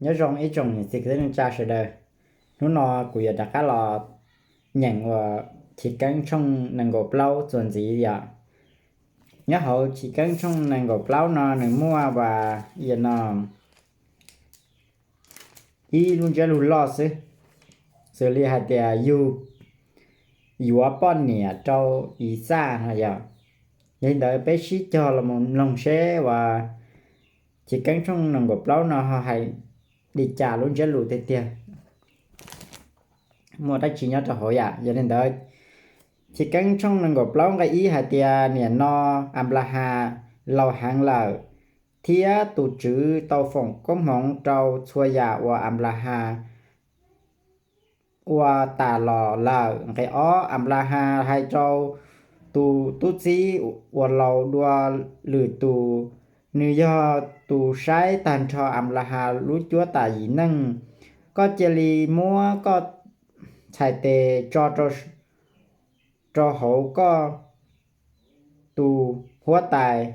Nyob zoo ib tsoom niam txiv kwv tij neej tsa sawv daws. Hnub no kuv yuav rov qab los nyeem ua Chiv Keeb tshooj nees nkaum plaub txuas ntxiv yom. Nyob hauv Chiv Keeb tshooj nees nkaum plaub no nws muaj as no ib lub ntsiab lus loj xwb, xws li hais tias yug yuav poj niam rau Ixaj no yog. Yog li ntawd peb sib cog los mloog seb uas Chiv Keeb tshooj nees nkaum plaub no ho hais li cas lub ntsiab lus tiag tiag, muaj dab tsi nyob rau hauv yam. Yog li ntawd, Chiv Keeb tshooj nees nkaum plaub nqe ib hais tias, nim no Anplahas laus heev lawm, thiab tus Tswv tau foom koob hmoov rau txhua yam uas Anplahas ua tas los lawm. Nqe ob, Anplahas hais rau tus tub txib uas laus dua lwm tus, nws yog tus saib tag nrho Anplahas lub cuab tam yim neej. Koj cia li muab koj txhais tes tso rau hauv koj tus huab tais,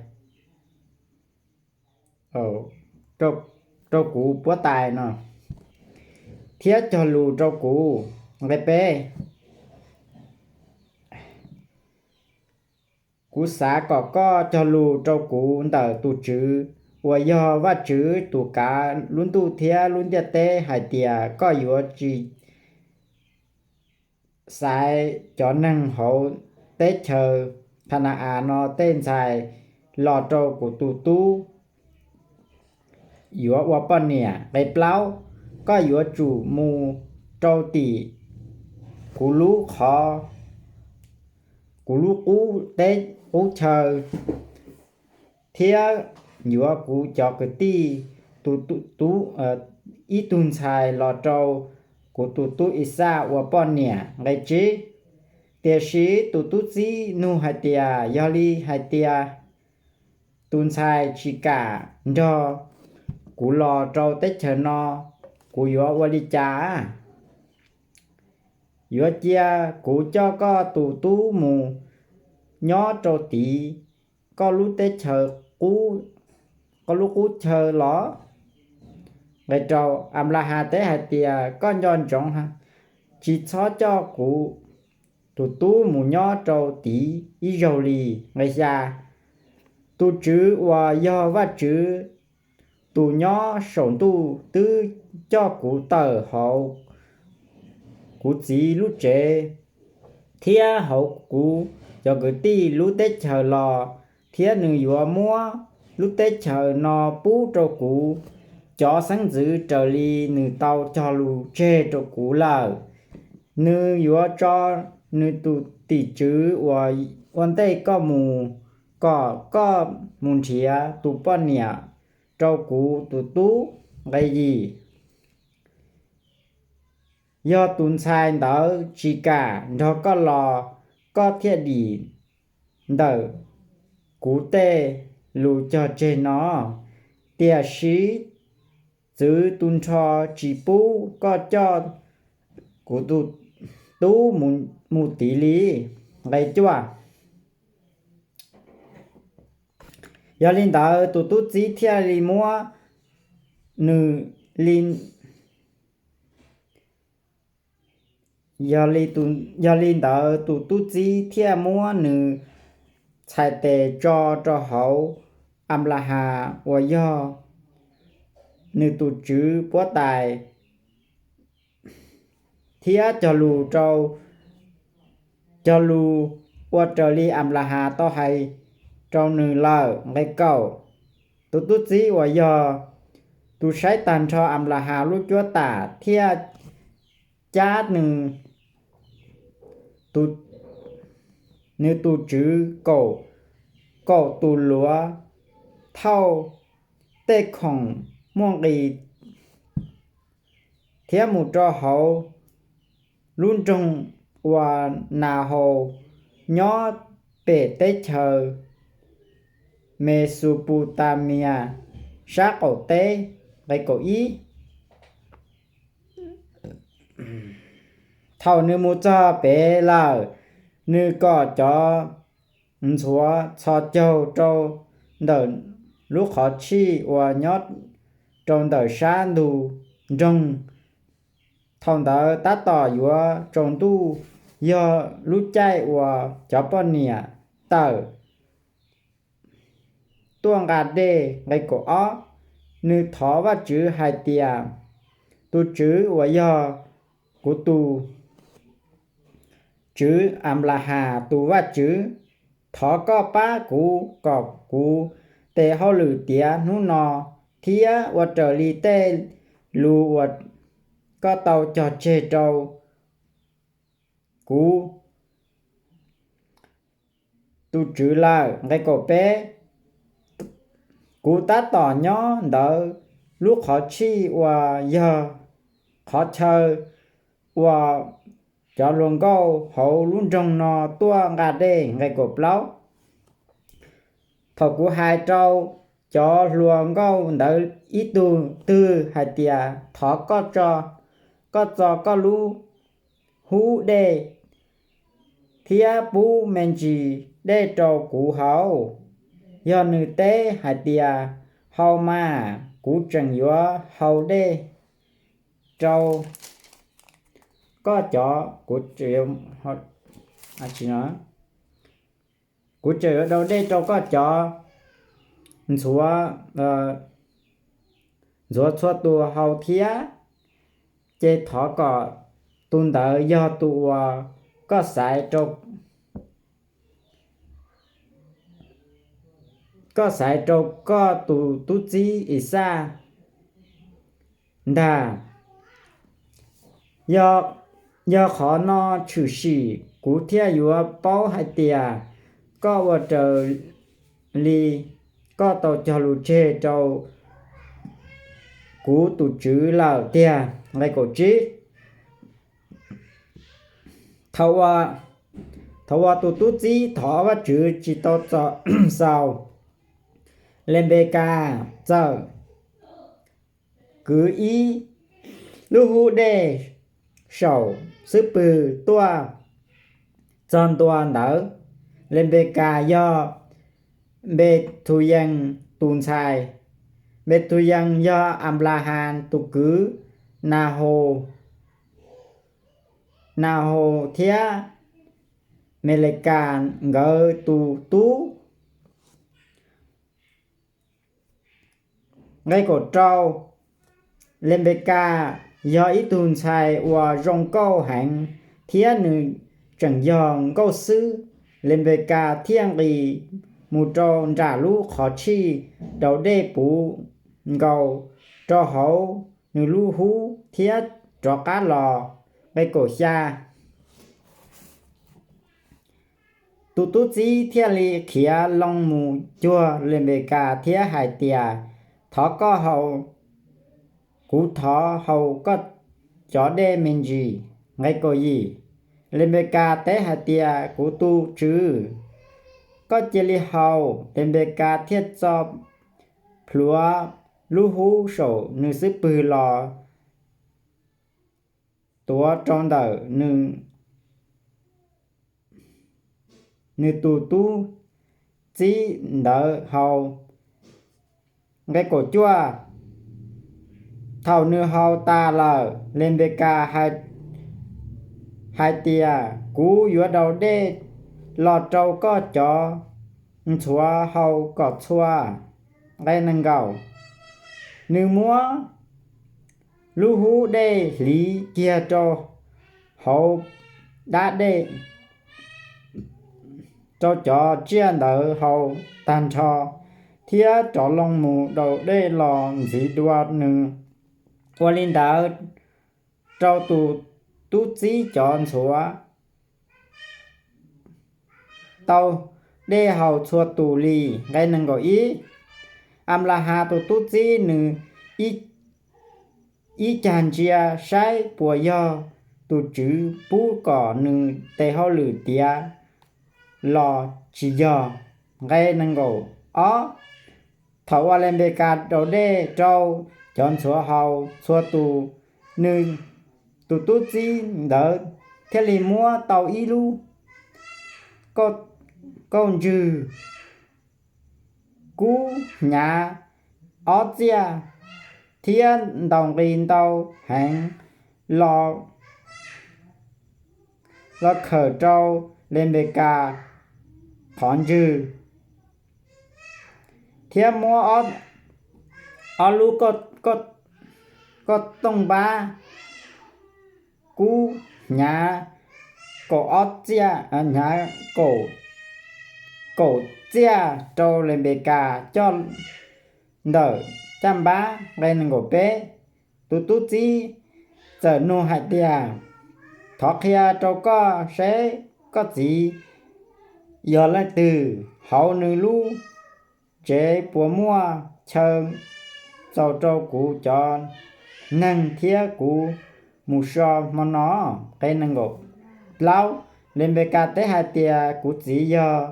rau kuv puab tais no, thiab cog lus rau kuv. Nqe peb, kuv xav kom koj cog lus rau kuv ntawm tus Tswv uas yog Vajtswv tus kav lub ntuj thiab lub ntiaj teb hais tias koj yuav tsis xaiv cov neeg hauv teb chaws Khana-as no tej ntxhais los rau kuv tus tub yuav ua poj niam. Nqe plaub, koj yuav tsum mus rau tim kuv lub qhov, kuv lub qub teb qub chaw, thiab yuav kuv cov kwv tij tus, ib tug ntxhais los rau kuv tus tub Ixaj ua poj niam. Nqe tsib, tiam sis tus tub txib nug hais tias, yog li hais tias tus ntxhais tsis kam nrog kuv los rau teb chaws no, kuv yuav ua li cas? Yuav cia kuv coj koj tus tub mus nyob rau tid koj lub teb chaws, koj lub qub chaw los? Nqe rau, Anplahas teb hais tias, koj nco ntsoov, tsis txhob coj kuv tus tub mus nyob rau tid ib zaug li. Nqe xya, tus Tswv uas yog Vajtswv tus nyob saum ntuj twb coj kuv tawm hauv kuv txiv lub tsev thiab hauv kuv cov kwv tij lub teb chaws los, thiab nws yuav muab lub teb chaws no pub rau kuv cov xeeb ntxwv raws li nws tau cog lus tseg rau kuv lawm. Nws yuav tso nws tus tim tswv uas ua ntej koj mus, kom koj mus nrhiav tus poj niam rau kuv tus tub. Nqe yim, yog tus ntxhais ntawd tsis kam nrog koj los, koj thiaj dim ntawm kuv tej lus cog tseg no. Tiam sis txwv tu nrho tsis pub koj coj kuv tus tub mus tid li. Nqe cuaj, yog li ntawd tus tub txib thiaj li muab nws li yog li ntawd tus tub txib thiaj muab nws txhais tes tso rau hauv Anplahas uas yog nws tus tswv puab tais, thiab cog lus rau, cog lus ua raws li Anplahas tau hais rau nws lawm. Nqe kaum, tus tub txib uas yog tus saib tag nrho Anplahas lub cuab tam thiaj cab nws nws tus tswv kaum, kaum tus luav thauj tej khoom muaj nqis thiab mus rau hauv lub nroog uas Nas Haus nyob pem teb chaws Mexuputamias sab qaum teb. Nqe kaum ib, thaum nws mus txog pem lawm, nws kom cov ntxhuav txhos caug rau ntawm lub qhov tshij uas nyob rau ntawm sab ntug nroog. Thaum ntawd tab tom yuav tsaus ntuj, yog lub caij uas cov poj niam tawm tuaj nqa dej nqe kaum ob. Nws thov Vajtswv hais tias, Tus Tswv uas yog kuv tus tswv Anplahas tus Vajtswv, thov koj pab kuv kom kuv tes hauj lwm tiav hnub no, thiab ua raws li tej lus uas koj tau cog tseg rau kuv tus tswv lawm nqe kaum peb. Kuv tab tom nyob ntawd lub qhov tshij uas yog qhov chaw uas cov hluas nkauj hauv lub nroog no tuaj nqa dej nqe kaum plaub. Thaum kuv hais rau cov hluas nkauj ntawd ib tug twg hais tias, Thov koj tso, koj txo koj lub hub dej thiab pub me ntsis dej rau kuv haus. Yog nws teb hais tias, Haus mas, kuv tseem yuav haus dej rau koj cov, kuv tseem yuav daus dej rau koj cov ntxhuav, ntxhuav txhua tus haus thiab, ces thov kom tus ntawd yog tus uas koj xaiv rau koj xaiv rau koj tus tub txib Ixaj ntag. Yog qhov no tshwm sim, kuv thiaj yuav paub hais tias koj ua raws li koj tau cog lus tseg rau kuv tus tswv lawm tiag nqe kaum tsib. Thaum uas tus tub txib thov Vajtswv tsis tau txaus, Lenpekas txawm kwv ib lub hub dej saum xub pwg tuaj txog ntua ntawd. Lenpekas yog Npethuyees tus ntxhais. Npethuyees yog Anplahas tus kwv, Nahaus thiab Melekas nkawd tus tub. Nqe kaum rau. Lenpekas yog ib tug ntxhais uas zoo nkauj heev thiab nws tseem yog nkauj xwb. Lenpekas thiaj nqis mus rau nram lub qhov tshij daus dej puv nkaus rau hauv nws lub hub thiab rov qab los. Nqe kaum xya. Tus tub txib thiaj li khiav loo mus cuag Lenpekas thiab hais tias, Thov koj haus, kuv thov haus koj cov dej me ntsis. Nqe kaum yim. Lenpekas teb hais tias, Kuv tus tswv, koj cia li haus. Lenpekas thiaj txo plhuav lub hub saum nws xub pwg los tuav rau ntawm nws tus tub txib ntawd haus. Nqe kaum cuaj. Thaum nws haus tas lawm, Lenpekas hais tias, Kuv yuav daus dej los rau koj cov ntxhuav haus kom txhua. Nqe nees nkaum. Nws muab lub hub dej hliv kiag rau hauv dab dej rau cov tsiaj ntawd haus tag nrho, thiab rov loo mus daus dej los ntxiv dua nws. Ua li ntawd rau tus tub txib cov ntxhuav tau dej haus txhua tus li. Nqe nees nkaum ib. Anplahas tus tub txib nws ib cag ntsia saib puas yog tus tswv pub kom nws tes hauj lwm tiav los tsis yog. Nqe nees nkaum ob. Thaum uas Lenpekas daus dej rau cov ntxhuav haus txhua tus, nws tus tub txib ntawd thiaj li muab tau ib lub kauj ntswg kub hnyav ob txiaj thiab ntaus nqi ntau heev los khawm rau Lenpekas qhov ntswg, thiab muab ob lub koj tooj npab kub hnyav kaum ob txiaj, hnyav kaum txiaj rau Lenpekas coj ntawm caj npab. Nqe nees nkaum peb, tus tub txib txawm nug hais tias, Thov qhia rau koj seb koj txiv yog leej twg, hauv nws lub tsev puas muaj chaw txaus rau kuv cov neeg thiab kuv mus so hmo no? Nqe nees nkaum plaub, Lenpekas teb hais tias, Kuv txiv yog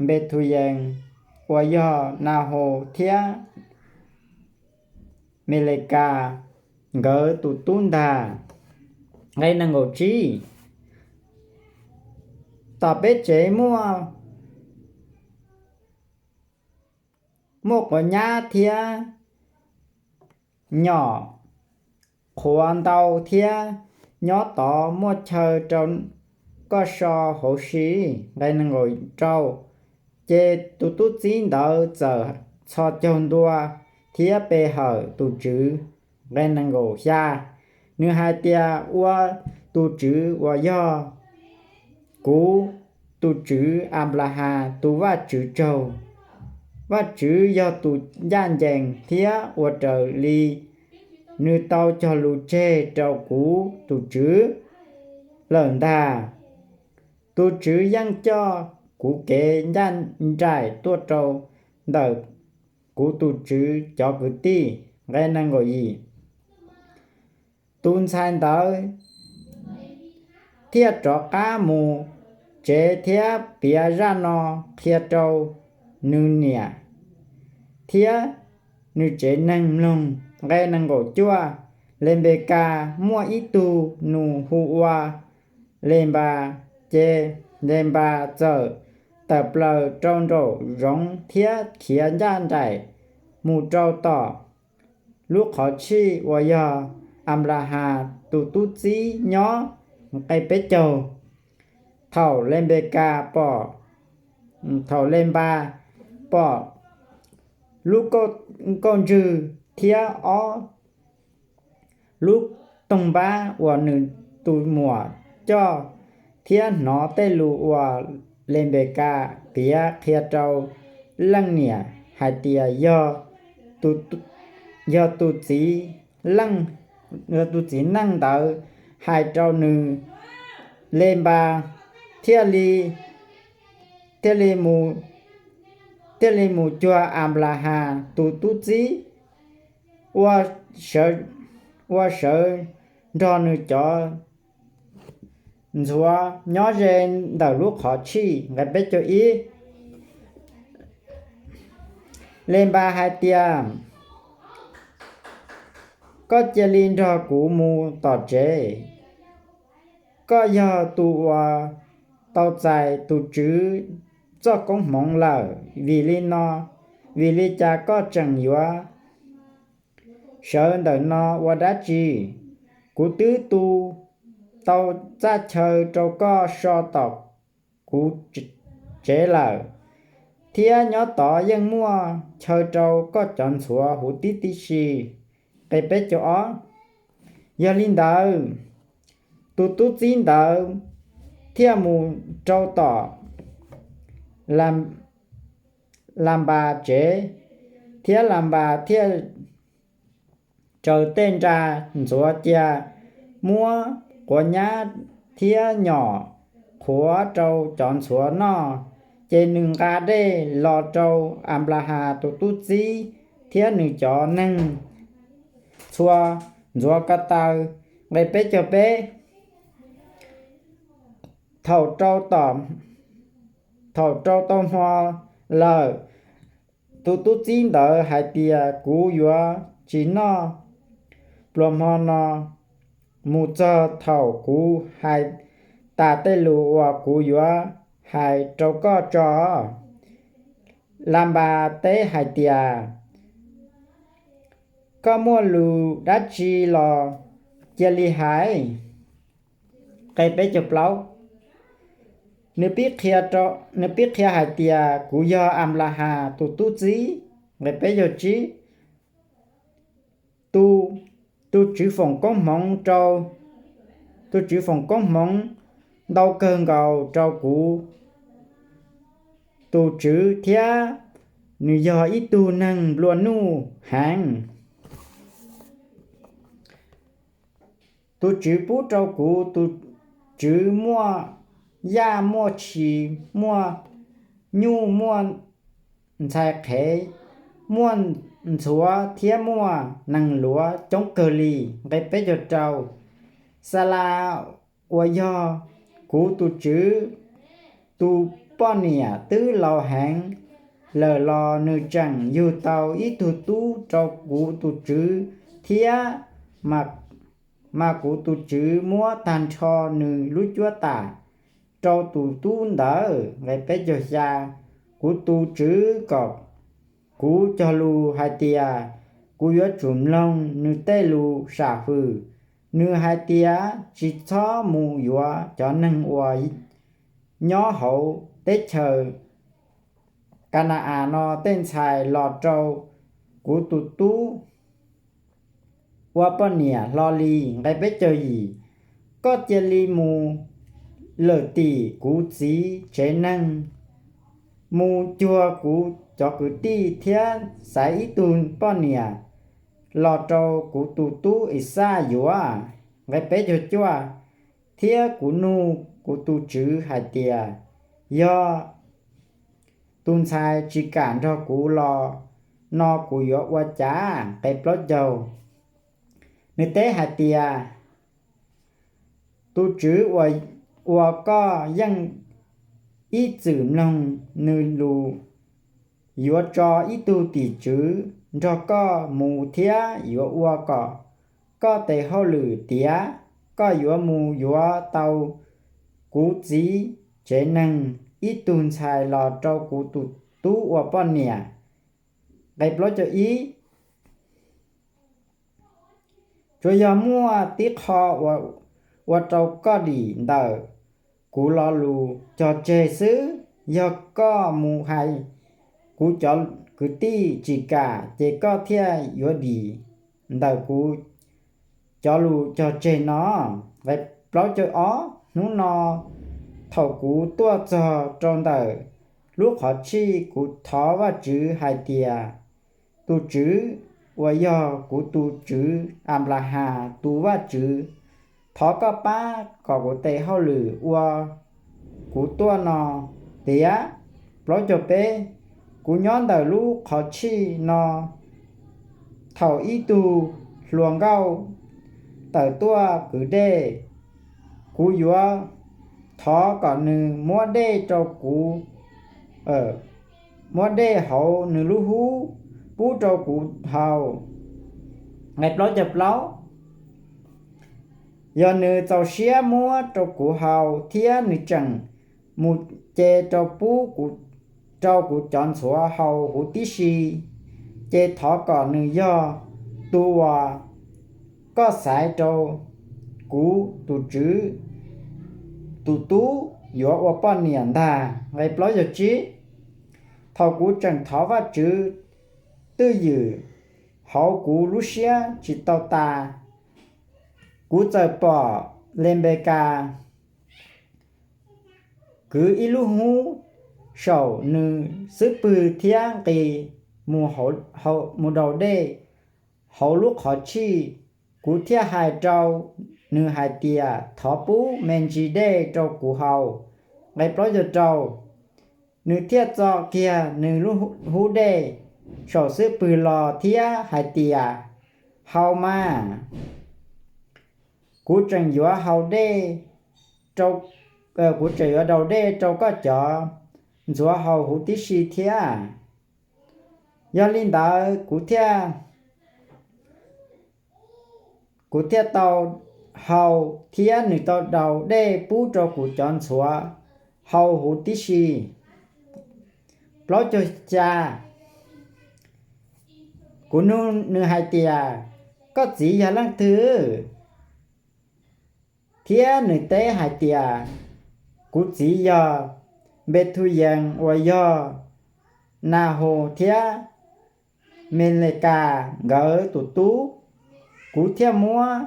Npethuyees, uas yog Nahaus thiab Milekas nkawd tus tub ntag. Nqe nees nkaum tsib, tom peb tsev muaj muaj quav nyab thiab nyom qhuav ntau thiab, nyob tod muaj chaw rau koj so hauv si. Nqe nees nkaum rau, ces tus tub txib ntawd txawm txhos caug ntua thiab pe hawm tus Tswv. Nqe nees nkaum xya, nws hais tias, Ua tus Tswv uas yog kuv tus tswv Anplahas tus Vajtswv tsaug. Vajtswv yog tus ncaj ncees thiab ua raws li nws tau cog lus tseg rau kuv tus tswv lawm ntag. Tus Tswv yeej coj kuv kev ncaj nraim tuaj rau ntawm kuv tus tswv cov kwv tij. Nqe nees nkaum yim, tus ntxhais ntawd thiaj rov qab mus tsev thiab piav zaj no qhia rau nws niam thiab nws tsev neeg mloog. Nqe nees nkaum cuaj, Lenpekas muaj ib tug nus hu ua Lenpas, ces Lenpas txawm tawm plaws rau nraum zoov thiab khiav ncaj nraim mus rau tom lub qhov tshij uas yog Anplahas tus tub txib nyob. Nqe peb caug, thaum Lenpekas pom, thaum Lenpas pom lub kauj ntswg thiab ob lub toog npab uas nws tus muam coj, thiab hnov tej lus uas Lenpekas piav qhia rau leej niam hais tias yog tus txiv leej, yog tus txiv neej ntawd hais rau nws, Lenpas thiaj li, thiaj li mus, thiaj li mus cuag Anplahas tus tub txib, ua sawv nrog nws cov ntxhuav nyob ze ntawm lub qhov tshij. Nqe peb caug ib, Lenpas hais tias, Koj cia li nrog kuv mus tom tsev. Koj yog tus uas tau txais tus Tswv txoj koob hmoov lawm, vim li no, vim li cas koj tseem yuav sawv ntawm no ua dab tsi? Kuv twb tu tau txaj chaw rau koj so tom kuv tsev lawm, thiab nyob tod yeej muaj chaw rau koj cov ntxhuav huv tib tib si. Nqe peb caug ob, yog li ntawd, tus tub txib ntawd thiaj mus rau tom Lanpas tsev, thiab Lanpas thiaj raws tej nra ntxuav cia, muab quav nyab thiab nyom qhuav rau cov ntxhuav noj. Ces nws nqa dej los rau Anplahas tus tub txib thiab nws cov neeg txhua ntxuav ko taw. Nqe peb caug peb, thaum rau tom, thaum rau tau hmo lawm, tus tub txib ntawd hais tias, Kuv yuav tsis noj pluas hmo no mus txog thaum kuv hais tas tej lus uas kuv yuav hais rau koj tso. Lanpas teb hais tias, Koj muaj lus dab tsi los cia li hais. Nqe peb caug plaub. Nws pib qhia, nws pib qhia hais tias, Kuv yog Anplahas tus tub txib. Nqe peb caug tsib. Tus, tus Tswv foom koob hmoov rau, tus Tswv foom koob hmoov ntau kawg nkaus rau kuv tus tswv thiab nws yog ib tug neeg nplua nuj heev. Tus Tswv pub rau kuv tus tswv muaj yaj muaj tshis, muaj nyuj muaj ntxhais qhev, muaj ntxhuav thiab muaj nees luav coob kawg li. Nqe peb caug rau. Xalas uas yog kuv tus tswv tus poj niam twb laus heev lawm los nws tseem yug tau ib tug tub rau kuv tus tswv thiab, mas kuv tus tswv muab tag nrho nws lub cuab tam rau tus tub ntawd. Nqe peb caug xya. Kuv tus tswv kom kuv cog lus hais tias kuv yuav tsum mloog nws tej lus sam hwm. Nws hais tias tsis txhob mus yuav cov neeg uas nyob hauv teb chaws Ka na-as no tej ntxhais los rau kuv tus tub ua poj niam hlo li. Nqe peb caug yim. Koj cia li mus lawm tim kuv txiv tsev neeg, mus cuag kuv cov kwv tij thiab xaiv ib tug poj niam los rau kuv tus tub Ixaj yuav. Nqe peb caug cuaj. Thiab kuv nug kuv tus tswv hais tias, Yog tus ntxhais tsis kam nrog kuv los no kuv yuav ua cas? Nqe plaub caug. Nws teb hais tias, Tus tswv uas koj yeej ib txwm mloog nws lus yuav tso ib tug tim tswv nrog koj mus thiab yuav ua kom koj tes hauj lwm tiav. Koj yuav mus yuav tau kuv txiv tsev neeg ib tug ntxhais los rau kuv tus tub ua poj niam. Nqe plaub caug ib. Tsuas yog muaj tib qho ua rau koj dim ntawm kuv lo lus cog tseg xwb. Yog koj mus hais kuv cov kwv tij tsis kam, ces koj thiaj yuav dim ntawm kuv cov lus cog tseg no. Nqe plaub caug ob. Hnub no thaum kuv tuaj txog rau ntawm lub qhov tshij, kuv thov Vajtswv hais tias, Tus tswv uas yog kuv tus tswv Anplahas tus Vajtswv, thov koj pab kom kuv tes hauj lwm uas kuv tuaj no tiav. Plaub caug peb. Kuv nyob ntawm lub qhov tshij no, thaum ib tug hluas nkauj tawm tuaj kwv dej, kuv yuav thov kom nws muab dej rau kuv, muab dej hauv nws lub hub pub rau kuv haus. Nqe plaub caug plaub. Yog nws txaus siab muab rau kuv haus thiab nws tseem mus ce rau pub rau kuv cov ntxhuav haus huv tib si, ces thov kom nws yog tus uas koj xaiv rau kuv tus tswv tus tub yuav ua poj niam ntag. Nqe plaub caug tsib. Thaum kuv tseem thov Vajtswv twj ywm, hauv kuv lub siab tsis tau tas, kuv txawm pom Lenpekas kwv ib lub hub saum nws xub pwg thiab nqis mus daus dej hauv lub qhov tshij. Kuv thiaj hais rau nws hais tias, Thov pub me ntsis dej rau kuv haus. Nqe plaub caug rau. Nws thiaj txo kiag nws lub hub dej saum xub pwg los thiab hais tias, Haus mas, kuv tseem yuav haus dej, kuv tseem yuav daus dej rau koj cov ntxhuav haus huv tib si thiab. Yog li ntawd kuv thiaj kuv thiaj tau haus thiab nws tau daus dej pub rau kuv cov ntxhuav haus huv tib si. Plaub caug xya. Kuv nug nws hais tias, koj txiv yog leej twg? Thiab nws teb hais tias, kuv txiv yog Npethuyees uas yog Nahus thiab Milekas nkawd tus tub. Kuv thiaj muab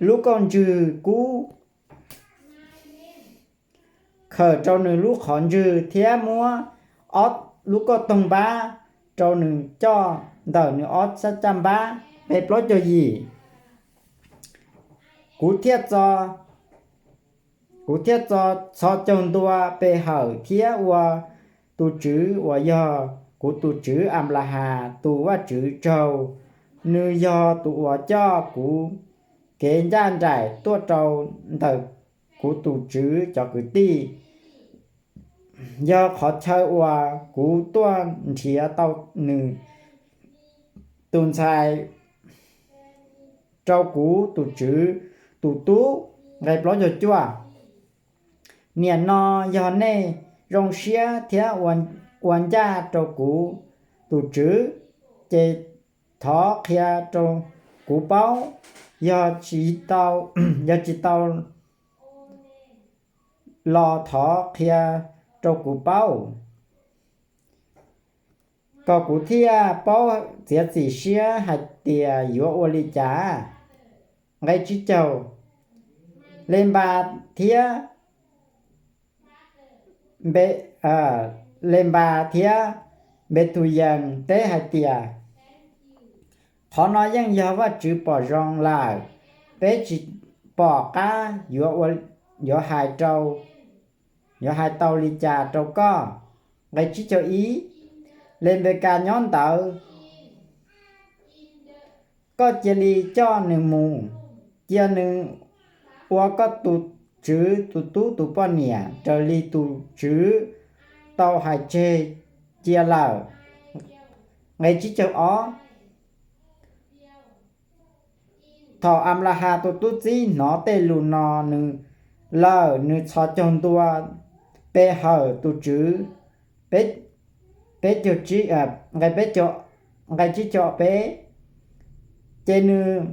lub kauj ntswg kub khawm rau nws lub qhov ntswg thiab muab ob lub kauj toog npab rau nws coj ntawm nws ob sab caj npab. Nqe plaub caug yim. Kuv thiaj txo, kuv thiaj txo, txhos caug ntua pe hawm thiab ua tus TSWV uas yog kuv tus tswv Anplahas tus Vajtswv tsaug. Nws yog tus uas coj kuv kev ncaj nraim tuaj rau ntawm kuv tus tswv cov kwv tij. Yog qhov chaw uas kuv tuaj nrhiav tau nws tus ntxhais rau kuv tus tswv tus tub. Nqe plaub caug cuaj. Nim no yog nej zoo siab thiab ua ncaj rau kuv tus tswv, ces thov qhia rau kuv paub. Yog tsis tau, yog tsis tau los thov qhia rau kuv paub, kom kuv thiaj paub txiav txim siab hais tias yuav ua li cas. Nqe tsib caug. Lenpas thiab Npe, Lenpas thiab Npethuyees teb hais tias, qhov no yeej yog Vajtswv pom zoo lawm. Peb tsis pom qab yuav, yuav hais rau, yuav hais tau li cas rau koj. Nqe tsib caug ib. Lenpekas nyob ntawd, koj cia li coj nws mus, cia nws ua koj tus tswv tus tub tus poj niam, raws li tus tswv tau hais tseg cia lawm. Nqe tsib caug ob. Thaum Anplahas tus tub txib hnov tej lus no nws lawm, nws txhos caug ntua pe hawm tus tswv. Peb caug, nqe peb caug, nqe tsib caug peb. Ces nws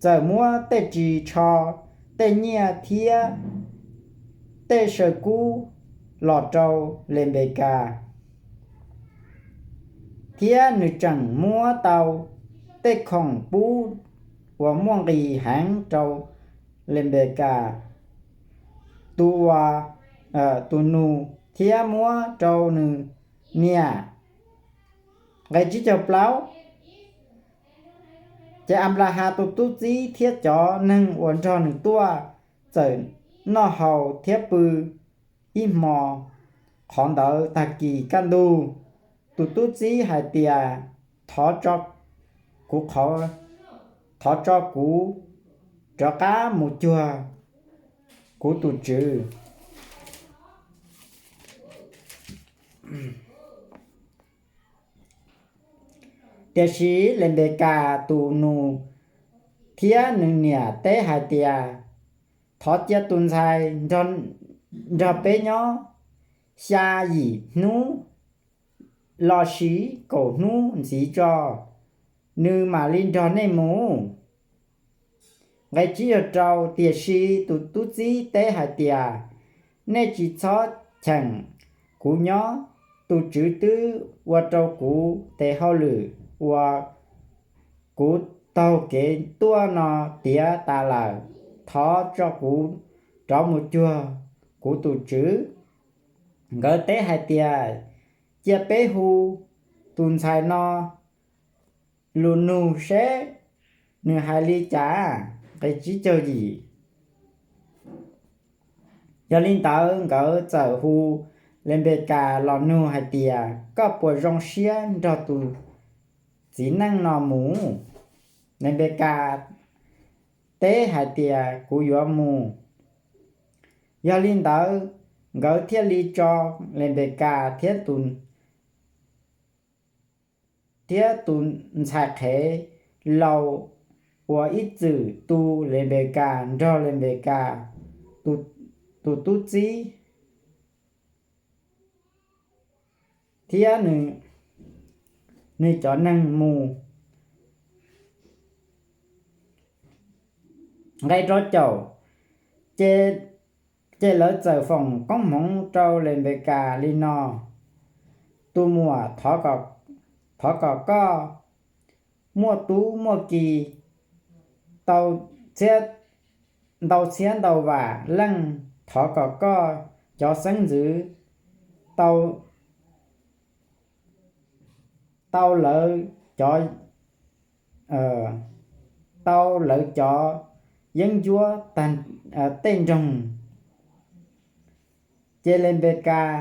txawm muab tej ris tsho, tej nyiaj thiab tej saw kub los rau Lenpekas, thiab nws tseem muab tau tej khoom pub uas muaj nqis heev rau Lenpekas tus uas, tus nus, thiab muab rau nws niam. Nqe tsib caug plaub. Ces Anplahas tus tub txib thiab cov neeg uas nrog nws tuaj txawm noj haus thiab pw ib hmo. Qhov ntawd tag kis kaj ntug, tus tub txib hais tias, thov tso kuv, thov tso kuv rov qab mus cuag kuv tus tswv. Tiam sis Lenpekas tus nus thiab nws niam teb hais tias, thov cia tus ntxhais nrog peb nyob xya yim hnub lossis kaum hnub ntxiv tso, nws mam li nrog nej mus. Nqe tsib caug rau. Tiam sis tus tub txib teb hais tias, nej tsis txhob cheem kuv nyob, tus tswv twb ua rau kuv tes hauj lwm uas kuv taug kev tuaj no tiav tas lawm. Thov tso kuv rov mus cuag kuv tus tswv. Nkawd teb hais tias, cia peb hu tus ntxhais no lus nug seb nws hais li cas. Nqe tsib caug yim. Yog li ntawd nkawd txawm hu Lenpekas los nug hais tias, koj puas zoo siab nrog tus txiv neej no mus? Lenpekas teb hais tias, kuv yuav mus. Yog li ntawd nkawd thiaj li tso Lenpekas thiab tus ntxhais qhev laus uas ib txwm tu Lenpekas nrog Lenpekas tus tub txib thiab nws nws cov neeg mus. Nqe rau caum, ces, ces lawv txawm foom koob hmoov rau Lenpekas li no: Tus muam, thov kom koj muaj tub muaj ki tau ntau txhiab ntau vam leej, thov kom koj cov xeeb ntxwv tau tau lawv cov, tau lawv cov yeeb ncuab tag tej nroog. Ces Lenpekas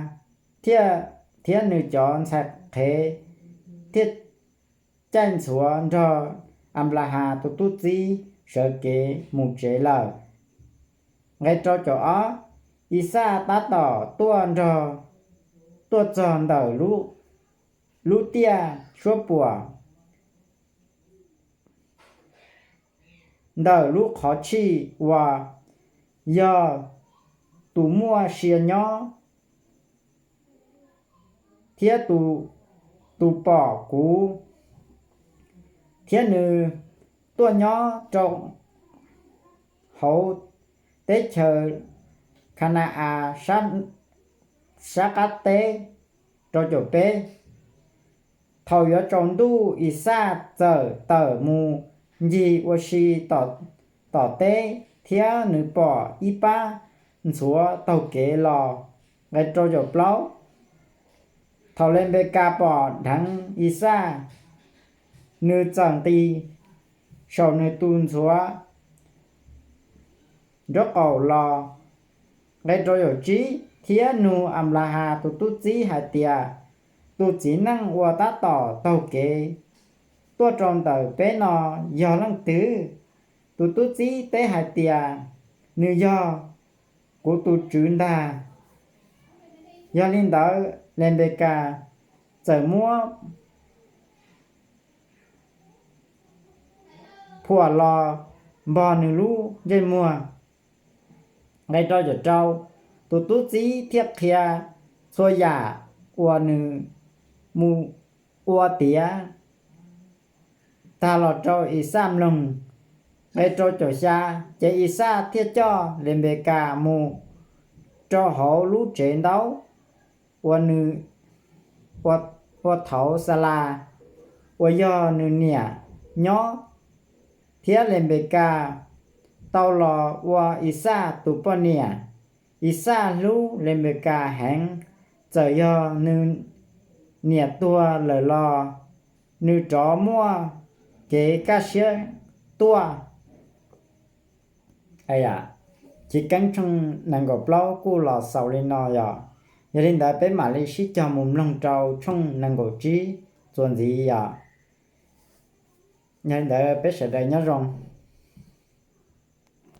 thiab nws cov ntxhais qhev thiaj caij ntxhuav nrog Anplahas tus tub txib sawv kev mus tsev lawm. Nqe rau caum ob, Ixaj tab tom tuaj nrog, tuaj txog ntawm lub tiaj suab puam ntawm lub qhov tshij uas yog tus muaj sia nyob thiab tus pom kuv, thiab nws tuaj nyob rau hauv teb chaws Khana-as sab qab teb. Rau caum peb, thaum yuav tsaus ntuj Ixaj txawm tawm mus ncig ua si tom teb thiab nws pom ib pab ntxhuav taug kev los. Nqe rau caum plaub, thaum Lenpekas pom dheev Ixaj, nws txawm nqis saum nws tus ntxhuav nraub qaum los. Nqe rau caum tsib, thiab nug Anplahas tus tub txib hais tias, Tus txiv neej uas tab tom taug kev tuaj rau ntawm peb no yog leej twg? Tus tub txib teb hais tias, Nws yog kuv tus tswv ntag. Yog li ntawd Lenpekas txawm muab phuam los npog nws lub ntsej muag. Nqe rau caum rau, tus tub txib thiaj qhia txhua yam uas nws mus ua tiav tag los rau Ixaj mloog. Nqe rau caum xya, ces Ixaj thiaj coj Lenpekas mus rau hauv lub tsev ntaub ua nws, ua thaud Xalas uas yog nws niam nyob, thiab Lenpekas tau los ua Ixaj tus poj niam. Ixaj hlub Lenpekas heev, txawm yog nws niam tuag lawm los nws rov muaj kev kaj siab tuaj. Chiv Keeb tshooj nees nkaum plaub kuj los xaus li no yom. Yog li ntawd peb mam li sib cog mus mloog rau tshooj nees nkaum tsib txuas ntxiv yom. Yog li ntawd peb sawv daws nyob zoo.